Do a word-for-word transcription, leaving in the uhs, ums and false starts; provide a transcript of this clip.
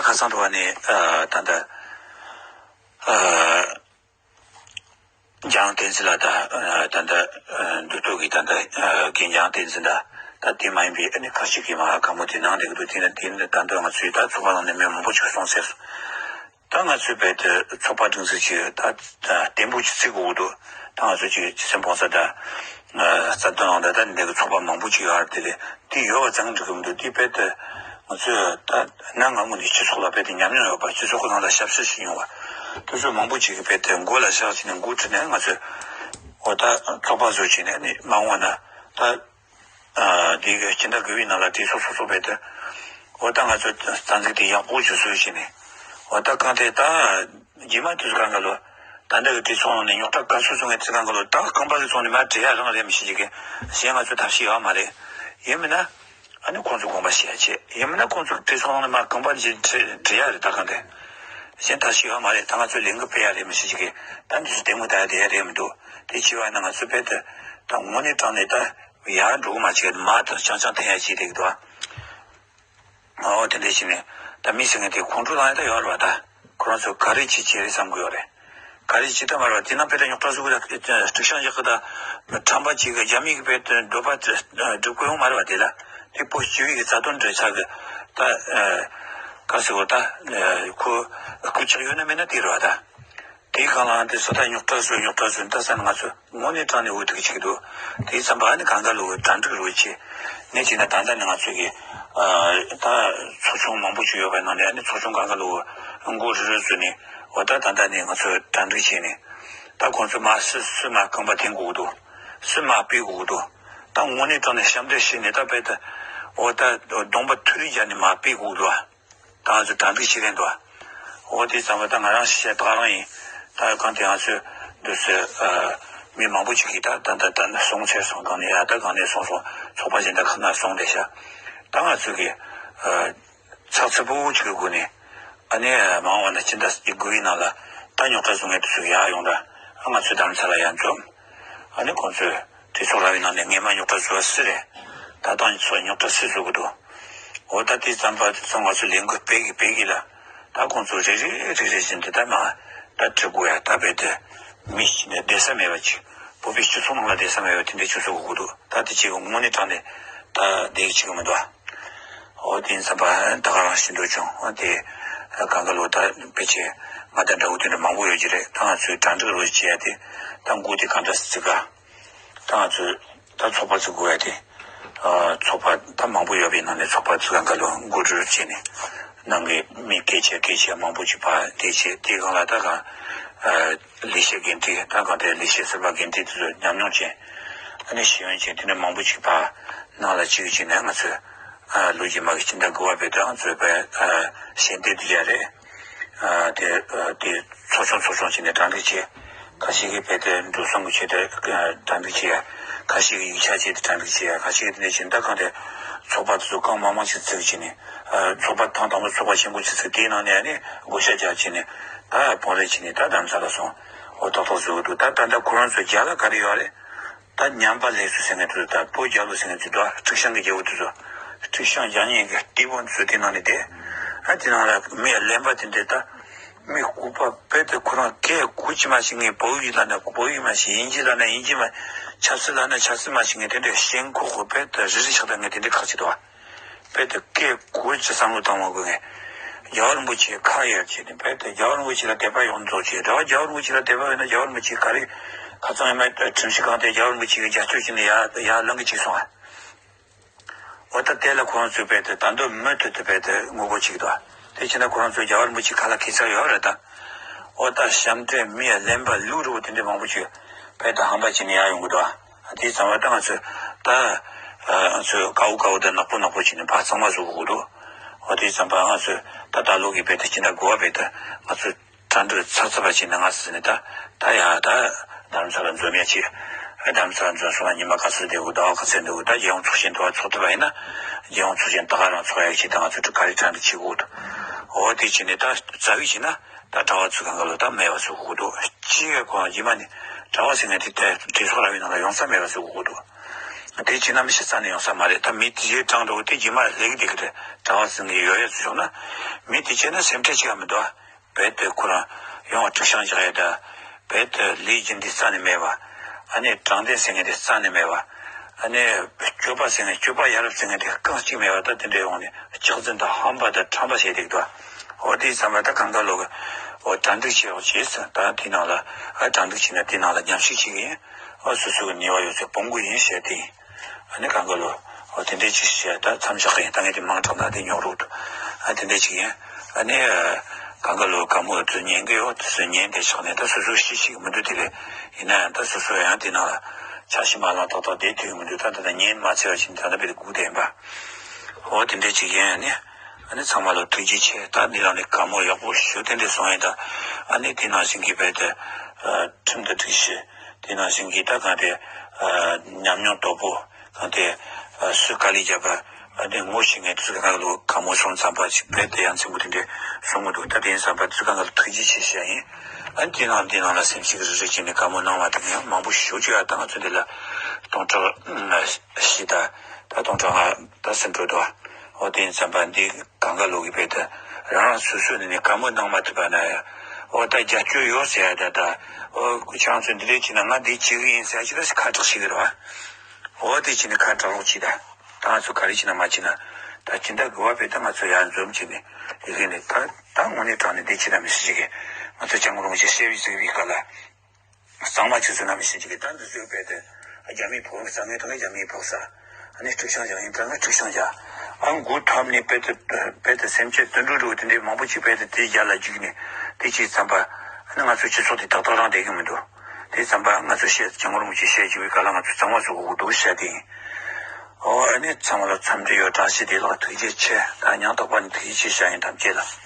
ཁ་སང་དུ་བ་ནས་ད་ལྟ་འཇང་བསྟན་འཛིན་ལགས་དང་ད་ལྟ་འདུག་ཏོ་གི་ད་ལྟ་རྒན་འཇང་བསྟན་འཛིན་དང་ད་དེ་མ་ཡིན་པའི་ཨ་ནི་ཁ་ཤས་ཀྱིས་མ་གང་མོ་དེ་ནང་བསྡད་ཀྱི་འདུག་དེ་ནི་དེ་ནི་ད་ལྟ་ང་ཚོའི་ད་ཚོགས་པ་ནང་ནས་མི་མང་པོ་ཅིག་སོང་ཚར་སོང་། ད་ང་ཚོས་རྦད་དེ་ཚོགས་པ་སྒྲིག་འཛུགས་ཀྱི་ད་བརྟན་པོ་ཅིག་བརྩི་དགོས་ཀྱི་འདུག་ད་ང་ཚོ་ཅིག་ཅི་སེམས་སྤོང་ས་ད་རྩ་དོན་ནང་ད་ད་འདི་གི་ཚོགས་པ་མང་པོ་ཅིག་ཡོད་རེད། དེ་ལས་དེ་ཡོད་པ་ཙང་འགྲིག་གི་མི་འདུག་དེ་རྦད་དེ་ང་ཚོས་ད་གནའ་སྔ་མོ་ནས་སྤྱི་ཚོགས་ལ་རྦད་དེ་ཉམས་མྱོང་ཡོད་པ་སྤྱི་ཚོགས་ཀྱི་ནང་ལ་ཞབས་ཕྱི་ཞིག་ཡོང་བ་དེ་ཚོ་མང་པོ་ཅིག་གིས་རྦད་དེ་མགོ་ལ་བཞག་བྱས་ནས་འགོ་ཁྲིད་ནས་ང་ཚོས་འོ་ད་ཚོགས་པ་བཟོ་བྱས་ནས་ནི་མ་འོངས་པ་ན་ད། དེ་གི་སྤྱི་ཟླ་དགུ་པའི་ནང་ལ་གྲོས་ཚོགས་སོ་སོ་རྦད་དེ། འོ་ད་ང་ཚོ་རྩ་འཛུགས་དེ་ཡག་པོ་ཞིག་བཟོས་བྱས་ནས། འོ་ད་གང་དེ་ད། རྗེས་མ་དུས་སུ་གང་ག་ལོ། ད་འདི་གི་གྲོས་ཚོགས་ནང་ནས་རྙོག་དྲ་ག་ཚོད་བཟོ་ངེས་དུས་སུ་གང་ག་ལོ་ད་རྐང་པ་གི་ཚོགས་ནས་མར་བྲེལ་ཡ་རང་རེད་མི་ཤེས་ཀྱི་གཞན་ང་ཚོ་ཐབས་ཤེས་ཡོད་མ་རེད། ཡིན་མིན་ན། ཨ་ནི་ཁོང་ཚོ་དགོངས་པ་བཞེས་ཡ་བྱེད་ཡིན་མིན་ན་ཁོང་ཚོ་གྲོས་ཚོགས་ནང་ནས་མར་རྐང་པ་འཇིན་བྲེལ་ཡ་རེད་ད་གང་དེ། གཞན་ཐབས་ཤེས་ཡོད་མ་རེད། ད་ང་ཚོ་ལས་འགུལ་སྤེལ་ཡ་རེད་མི་ཤེས་ཀྱི་ད་འདི་ཚོ་ལྟད་མོ་ལྟ་ཡ་དེ་ཡ་རེད་མི་འདུག་དེ་བྱས་པ་ན་ང་ཚོ་རྦད་དེ་ད་དངོས་གནས་དྲང་གནས་ད། ཡར་འགྲོ་གི་མ་བྱེད་མ་དང་ཆང་ཆང་འཐེན་ཡ་བྱེད་བསྡད་ཀྱི་འདུག་ཨ། འོ་དེ་འདྲ་བྱས་ནས་ད་མི་ཟེར་མཁན་དེ་ཁོང་ཁྲོ་ལངས་ཡ་ད་ཡོད་རེད་བ། ད་ཁོ་རང་ཚོ་ག་རེ་བྱེད་བྱེད་རེད་བསམ་གྱི་ཡོད་རེད། ག་རེ་བྱེད་ད་མ་རེད་བ། དེ་ནང་དཔེ་ད་རྙོག་དྲ་བཟོ་གི་ད་དཀྲུག་ཤིང་རྒྱག་གི་ད་ཁྲམ་པ་གཅིག་གི་རྒྱ་མི་གི་དཔེ་འདོད་པ་སྒྲུབ་གི་ཡོང་མ་རེད་བ། དེ་ལ་དེ་བོད་སྤྱི་པའི་གི་རྩ་དོན་འགྲེལ་ཚར་གི་ད་ག་ཟེར་བ་ད་ཁོ་སྐུ་ཕྱག་ཡོད་ན་མེད་ན་དེ་རེད་བ་ད། དེའི་སྒང་ལ་འདི་སུ་ད་རྙོག་དྲ་བཟོས་རྙོག་དྲ་བཟོས་ད་ས་ནས་ང་ཚོ་དངོས་གནས་དྲང་གནས་འུ་ཐུག་བྱེད་ཀྱི་འདུག་དེའི་མཚམས་པ་ཨ་ནི་གང་ག་ལོ་གྲ་སྒྲིག་རོགས་བྱེད། ནས་བྱས་ན་ད་ལྟ་ནས་ང་ཚོ་གི་ད་ཚོགས་ཆུང་མང་པོ་ཞིག་ཡོད་པའི་ནང་ནས་ཨ་ནི་ཚོགས་ཆུང་གང་ག་ལོ་མགོ་རུལ་རུལ་བཟོས་ནས་འོ་ད་ད་ལྟ་ནས་ང་ཚོ་གྲ་སྒྲིག་བྱས་ནས་ད་ཁོང་ཚོ་མ་སུ་སུ་མ་རྐང་པ་འཐེན་དགོས་ཀྱི་འདུག་སུ་མ་སྤེལ་དགོས་ཀྱི་འདུག་ད་དངོས་གནས་དྲང་གནས་ཞབས་འདེགས་ཞུས་ནས་ད་དཔེ་ད་འོ་ད་གདོང་པ་ཐུག་རིས་བརྒྱབ་ནས་མ་སྤེལ་དགོས་ཀྱི་འདུག་ད་ང་ཚོ་གྲ་སྒྲིག་བྱེད་མཁན་འདུག་འོ་དེ་ཙམ་པ་ད་ང་རང་ཤེས་བྱ་ད་ག་རང་ཡིན། ད་གང་དེ་ང་ཚོས་འདུག་སེ་མི་མང་པོ་ཅིག་གིས་ད་ད་ད་ད་སོང་ཚར་སོང་། གང་ནས་ཡ་ད་གང་ནས་སོང་སོང་། ཚོགས་པ་གཞན་དག་ཁག་ནང་སོང་བསྡད་ཤག་ད་ང་ཚོ་གི་ཚགས་ཚུད་པོ་ཅིག་གི་སྒོ་ནས་ཨ་ནི་མ་འོངས་པ་ན་སྤྱི་ཟླ་དགུ་པའི་ནང་ལ་ད་རྙོག་དྲ་བཟོ་མཁན་དེ་ཚོ་ཡར་ཡོང་ར་ང་ཚོའི་རྡ་རམ་ས་ལ་ཡར་འཛོམས། ཨ་ནི་ཁོང་ཚོས་གྲོས་ཚོགས་ར་བའི་ནང་ནས་སྔས་མ་རྙོག་དྲ་བཟོ་བ་སུ་རེད། ད་ལྟ་ཚོ་རྙོག་དྲ་སུས་བཟོ་གི་འདུག་འོ་ད་དེ་ཙམ་པ་དེ་ཚོ་ང་ཚོ་ལས་འགུལ་སྤེལ་གི་སྤེལ་གི་ལ། ད་ཁོང་ཚོ་རེ་རེ་རེ་རེ་བཞིན་དེ་ད་མ་ད་ཁྲི་དགོས་ཡ་ད་རྦད་དེ་མི་ཞིག་ནས་བསྡད་ས་མེད་པ་ཅིག་བོད་པའི་སྤྱི་ཚོགས་ནང་ལ་བསྡད་ས་མེད་པ་དེ་འདྲའི་ཆུ་ཚོད་དགོས་ཀྱི་འདུག་ད་དེ་ཅིག་དངོས་གནས་དྲང་གནས་ད་བསྡད་ཀྱི་ཅིག་མི་འདུག་འོ་དེ་ཙམ་པ་ད་ག་རང་ཞིག་འདུག་བྱུང་། འོ་དེ་གང་ག་ལོ་ད་ཕལ་ཆེར་ང་དང་འདྲ་བོ་དེ་འདྲ་མང་པོ་ཡོད་ཀྱི་རེད། ད་ང་ཚོའི་གྲ་སྒྲིག་རོགས་བྱེད་ཡ་དེ་ད་འགོ་དེ་གང་འདྲ་བརྩི་ག་ད་ང་ཚོས་ད་ཚོགས་པ་བཙུགས་དགོས་ཡ་དེ། ཚོགས་པ་ད་མང་པོ་ཡོད་པའི་ནང་ནས་ཚོགས་པ་བཙུགས་གང་ག་ལོ་འགོ་ཁྲིད་བྱས་ནས་ནང་གི་མི་སྐད་ཆ་སྐད་ཆ་མང་པོ་ཅིག་ཕར་དེ་བྱས། དེའི་སྒང་ལ་ད་གང་ལས་བྱེད་འགན་འཁྲི་ད་གང་དེ་ལས་བྱེད་ཟུར་པ་འགན་འཁྲི་དེ་ཚོ་ཉམས་མྱོང་ཅན་ཨ་ནི་ཤེས་ཡོན་ཅན་དེ་འདྲ་མང་པོ་ཅིག་ཕར་ནང་ལ་བཅུག་བྱས་ནས་ང་ཚོས་ལོ་རྗེས་མ་གི་སྤྱི་ཟླ་དགུ་པ་བར་དུ་ང་ཚོས་ཕར་ཞལ་འདེབས་བསྡུ་ཡ་རེད། དེ་དེ་ཚོགས་ཆུང་ཚོགས་ཆུང་བྱས་ནས་གྲ་སྒྲིག་བྱས། ཁ་ཤས་ཀྱིས་རྦད་དེ་འགྲོ་སོང་གི་ཆེད་དུ་གྲ་སྒྲིག་བྱས། ཁ་ཤས་ཀྱིས་ཡིག་ཆ་ཆེད་དུ་གྲ་སྒྲིག་བྱས། ཁ་ཤས་ཀྱིས་དེ་འདྲ་བྱས་ད་གང་དེ་ཚོགས་པ་དེ་ཚོ་གང་མང་མང་ཞིག་བཙུགས་བྱས་ནས་ཚོགས་པ་ཐེངས་དང་པོ་ཚོགས་པ་ཆེན་པོ་ཞིག་བཙུགས། དེའི་ནང་ནས་ཨ་ནི་བགོ་བཤའ་རྒྱག་བྱས་ནས་ད་དཔོན་རིགས་བྱས་ནས་ད་རྡ་རམ་ས་ལ་སོང་། འོ་ཏག་ཏག་བཟོ་གི་འདུག་ད་ད་ལྟ་ཁོ་རང་ཚོ་རྒྱ་ལ་ག་རེ་ཡོད་རེད། ད་ཉམས་པ་ལེགས་སོ་ཟེར་མཁན་དེ་ཚོ་ད་བོད་རྒྱལ་ལོ་ཟེར་མཁན་དེ་ཚོ་ད་དཀྲུག་ཤིང་གི་རྒྱལ་པོ་དེ་ཚོ་དཀྲུག་ཤིང་རྒྱག་མཁན་གྱི་སྐྱེས་བུ་དེ་ཚོ་དེ་ནང་ནས་བསྡད། ཨ་དེ་ནང་ལ་མི་གླེན་པ་དེ་འདྲས་ད་མི་ལྐུགས་པ་དཔེ་དེ་ཁོ་རང་སྐད་གོ་གི་མ་ཤེས་མཁན། བོད་ཡིག་ལབ་ན་བོད་ཡིག་མ་ཤེས། དབྱིན་ཇི་ལབ་ན་དབྱིན་ཇི་མ། ཆབ་སྲིད་ལབ་ན་ཆབ་སྲིད་མ་ཤེས་མཁན་དེ་འདྲས་ཞེན་ཁོག་གི་དཔེ་དེ་རི་རི་ཆགས་བསྡད་མཁན་དེ་འདྲས་ཁག་ཅིག་འདུག་ཨ། དཔེ་དེ་སྐད་གོ་ཅི་བསམ་བློ་བཏང་མ་དགོས་མཁན། རྒྱལ་བ་རིན་པོ་ཆེ་ཁ་ཡར་བྱས་ནས་དཔེ་དེ་རྒྱལ་བ་རིན་པོ་ཆེ་ལ་དད་པ་ཡོངས་རྫོགས་བྱས། རྒྱལ་བ་རྒྱལ་བ་རིན་པོ་ཆེ་ལ་དད་པ་ཡོད་ན་རྒྱལ་བ་རིན་པོ་ཆེ་ག་རེ་ཁ་ཚང་ཡིན་མ་ཁྲིམས་ཞིབ་ཁང་དེ་རྒྱལ་བ་རིན་པོ་ཆེ་གི་རྒྱབ་སྐྱོར་བྱས་ནས་ཡར་ཡར་ལངས་གི་བཅུག་སོང་ཨ། འོ་ད་དེ་ལ་ཁོ་རང་ཚོས་དཔེ་དེ་ད་དུང་མུ་མཐུད་དུ་དཔེ་དེ་ངོ་རྒོལ་བྱེད་ཀྱི་འདུག་དེ་བྱས་ན་ཁོ་རང་ཚོས་རྒྱལ་བ་རིན་པོ་ཆེ་ཁ་ལ་ཁེ་ཚར་ཡོད་རེད་ད། འོ་ད་ཞབས་འདྲེན་མི་གླེན་པ་ལུག་འདྲ་བོ་དེ་འདྲ་མང་པོ་ཅིག་དཔེ་དེ་ཧམ་པ་བྱས་ནས་ཡར་ཡོང་གི་འདུག་དེ་ཙམ་པ་ད་ང་ཚོས་ད་ང་ཚོས་དཀའ་བོ་དཀའ་བོ་དང་ནག་པོ་ནག་པོ་བྱས་ནས་ཕར་གཙང་མ་བཟོ་དགོས་ཀྱི་འདུག་འོ་དེ་ཙམ་པ་ང་ཚོས་ད་ད་ལོ་གི་དཔེ་དེ་སྤྱི་ཟླ་དགུ་པ་དཔེ་དེ་ང་ཚོས། གྲ་སྒྲིག་ཚགས་ཚུད་པ་བྱས་ནས་ང་ཚོ་ནི་ད་ད་ཡ་ད་རྡ་རམ་ས་ལ་འཛོམས་ཡ་ཆེད། རྡ་རམ་ས་ལ་འཛོམས་སོང་ན་ཉི་མ་ག་ཚོད་བསྡད་དགོས། ཟླ་བ་ག་ཚོད་འདུག་ད་རྒྱལ་ཡོངས་ཚོགས་ཆེན་དུ་བ་ཚོགས་ཐུབ་པ་ཡིན་ན། རྒྱལ་ཡོངས་ཚོགས་ཆེན་ད་ག་རང་ཚོགས་ཡ་ཆེད་ད་ང་ཚོ་ག་རེ་གྲ་སྒྲིག་བྱེད་དགོས་འདུག་འོ་དེ་བྱས་ནས་ད་རྩ་བའི་བྱས་ན་ད་གྲྭ་བ་ཚོ་གང་ག་ལོ་ད་མེད་པ་བཟོ་དགོས་འདུག་སྤྱི་ཡོད་ཁོ་རྗེས་མ་ནི་གྲྭ་བ་ཟེར་མཁན་དེ་ད་གྲོས་ཚོགས་ར་བའི་ནང་ལ་ཡོང་ས་མེད་པ་བཟོ་དགོས་འདུག་དེ་བྱས་ན་མི་ཤི་རྩ་ནས་ཡོང་ས་མ་རེད། ད་མི་དེ་ཡི་གྲངས་འགྲོ་དེ་རྗེས་མ་ལས་ཀྱི་དེ་གི་རེད། གྲྭ་བ་ཟིན་གི་ཡོད་ཡོད་ཚོ་བྱུང་ན་མི་དེ་བྱས་ན་སེམས་ཁྲལ་བྱེད་ཡ་མི་འདུག་བེད་དེ་ཁོ་རང་ཡོང་བ་ཁྲིག་ཤང་བཞག་ཡ་ད། བེད་དེ་ལས་ཀྱི་འདི་རྩ་ནས་མེད་པ། ཨ་ནི་དྲང་བདེན་ཟེར་མཁན་དེ་རྩ་ནས་མེད་པ། ཨ་ནི་སྤྱོད་པ་ཟེར་མཁན་སྤྱོད་པ་ཡ་རབས་ཟེར་མཁན་དེ་རྐང་གཅིག་མེད་པ། ད་དེ་འདྲ་ཡོང་ནས་ལྕགས་འཛིན་དང་ཧམ་པ་དང་ཁྲམ་པ་བྱས་བསྡད་འདུག་འོ་དེ་ཙམ་པ་ད་གང་ག་ལོ་གི་འོ་གྲ་སྒྲིག་བྱེད་རོགས་བྱེད་ཟེར། ད་དེ་ནང་ལ་ཨ་གྲ་སྒྲིག་བྱས་ན་དེ་ནང་ལ་མཉམ་ཞུགས་བྱེད་ཀྱི་ཡིན། ཨ་སོ་སོ་གི་ནུས་པ་ཡོད་ཚད་སྤོང་གི་ཡིན་ཞེས་དེ་ཡིན། ཨ་ནི་གང་ག་ལོ། ཨོ་དེ་འདྲས་ཅིག་བཤད་ད་མཚམས་བཞག་གི་ཡིན། ད་ངས་དེ་མང་དྲགས་ན་དེ་ཉོག་རུ་འདུག་ཨ་དེ་འདྲས་ཅིག་ཡིན། ཨ་ནི་གང་ག་ལོ་དཀའ་མོ་དུ་ཉན་གི་ཡོད་དུ་སུ་ཉན་དེ་ཆགས་ནས་ད་སོ་སོ་ཤི་ཤི་གི་མི་འདུག་དེ་ལས་ཡིན་ན་ཡང་ད་སོ་སོ་ཡང་དེ་ནང་ལ་ཆ་ཤི་མ་ལང་ཏག་ཏག་བསྡད་ཐུབ་ཀྱི་མི་འདུག་ད་ད་ད་ཉན་མ་ཚད་པ་ཅིག་ད་ད་བེད་སྒུག་བསྡད་ཡིན་པ། ཨོ་དེ་འདྲས་ཅིག་ཡིན། ཨ་ནི་ཨ་ནི་ཚང་མ་ལ་ཐུགས་རྗེ་ཆེ། ད་འདི་ལ་ནི་དཀའ་མོ་ཡག་པོ་ཞུ་དེ་འདྲས་སོང་ཡིན། ད་ཨ་ནི་དེ་ནང་བཞིན་གི་བེད་དུ་ཁྲིམས་དང་སྒྲིག་གཞི་དེ་ནང་བཞིན་གི་ད་གང་དེ་ཉམས་མྱོང་དོད་པོ། གང་དེ་ཨ་སུས་དཀའ་ལས་བརྒྱབ་པ། ཨ་ནི་ངོ་ཤེས་མཁན་དེ་ཚོ་གང་ག་ལོ་དཀའ་མོ་སོང་ཙམ་པ་ཞིག་བེད་དེ་ཡང་ཚིམ་པོ་དེ་འདྲས་སོང་གི་འདུག་ད་དེ་ཡིན་ཙམ་པ་དེ་ཚོ་གང་ག་ལ་ཐུགས་རྗེ་ཆེ་ཞུ་ཡ་ཡིན། ཨ་ནི་དེ་ནང་དེ་ནང་ལ་སེམས་ཤིག་རི་རི་བྱས་ནས་དཀའ་མོ་གནང་བ་དེ་ཡང་མང་པོ་ཞུ་རྒྱུ་ཡ། ད་ང་ཚོ་འདི་ལ་སྟོང་ཕྲག་བཞི་ད་ད་སྟོང་ཕྲག་ལྔ་ད་ཟིན་འགྲོ་འདུག་ཨོ་དེ་ཡིན་ཙམ་པ་འདི་གང་ག་ལོ་གི་བེད་དུ་རང་རང་སོ་སོ་ནས་ནས་དཀའ་མོ་གནང་མ་ཐུབ་པ་ན་ཡ། ཨོ་ད་རྒྱབ་སྐྱོར་ཡོད་ཟེར་ཡ་ད་ད། ཨོ་ཁྱེད་རང་ཚོ་འདི་འདྲས་བྱས་ན་ང་འདི་བྱེད་གི་ཡིན་ཟེར་ཡ་ཅིག་ད་ཁ་གྲག་ཞིག་གི་རེད་བ། འོ་དེ་བྱས་ནས་ཁ་གྲག་རོགས་བྱེད་ད། ད་ང་ཚོ་ག་རེ་བྱེད་ན་མ་བྱེད་ན། ད་སྦྱིན་བདག་དགོས་པ་བས་ད་ང་ཚོ་ཡར་འཛོམས་བྱས་ནས་ཡི་གེ་ནས་ད་ད་དངོས་གནས་དྲང་ནས་བདེ་ཆེ་ན་མི་སྲིད་ཅིག་གི། ང་ཚོ་སྤྱང་རུང་ཞིག་བཤད་པའི་ཟིག་པའི་སྐབས་ལ། གཙང་མ་ཆུ་ཚོད་ན་མི་སྲིད་ཅིག་གི། ད་འདི་ཚོའི་བེད་དེ་རྒྱ་མིའི་ཕོགས་ས་ངའི་ཐོག་ནས་རྒྱ་མིའི་ཕོགས་ས། ཨ་ནི་འཁྲུག་ཆང་བཞག་ཡིན་ད་ངས་འཁྲུག་ཆང་བཞག་ཨ་འགོ་ཐབས་ནས་བེད་དེ་བེད་དེ་སེམས་ཅན་དུད་འགྲོ་འགྲོ་དེ་འདྲའི་མང་པོ་ཅིག་བེད་དེ་དེའི་རྒྱ་ལ་འཇིགས་ནས་དེ་ཅིག་བརྩམས་པ། ཨ་ནི་ང་ཚོའི་སྤྱི་ཚོགས་དེ་ཏག་ཏག་རང་བསྡད་ཀྱི་མི་འདུག་དེ་ཙམ་པ་ང་ཚོ་བཤད་སྤྱང་རུང་གི་བཤད་བཅུག་པའི་སྐབས་ལ་ང་ཚོ་གཙང་མ་བཟོ་དགོས་འདུག་བཤད་དེ་ཡིན། ཨོ་ཨ་ནི་ཚང་མ་ལ་འཚམས་འདྲི་ཡོད། བཀྲ་ཤིས་བདེ་ལེགས། ཐུགས་རྗེ་ཆེ། ད་ཉང་རྟོགས་པ་ནི་ཐུགས་རྗེ་ཆེ་བཤད་ཡིན་ཐམས་ཅད་ལ།